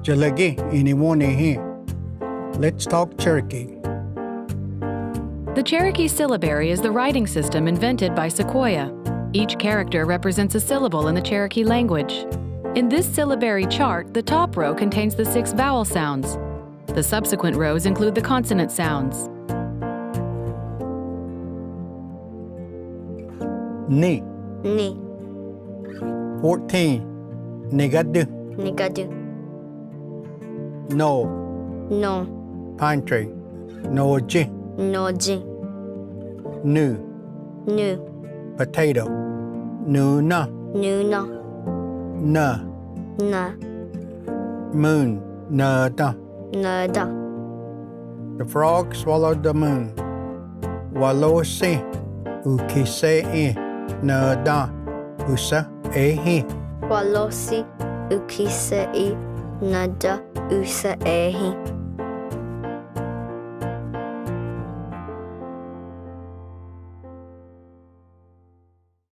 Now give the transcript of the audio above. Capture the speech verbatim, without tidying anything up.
Chalagi ini wonihi. Let's talk Cherokee. The Cherokee syllabary is the writing system invented by Sequoyah. Each character represents a syllable in the Cherokee language. In this syllabary chart, the top row contains the six vowel sounds. The subsequent rows include the consonant sounds. Ni. Ni. Fourteen. Nigadu. Nigadu. No. No. Pine tree. Noji. Noji. Nu. Nu. Potato. Nuna. Nuna. Na. Na. Moon. Nada. Nada. The frog swallowed the moon. Walosi ukhise i nada usa ehi. Walosi ukhise i nada usa ehi.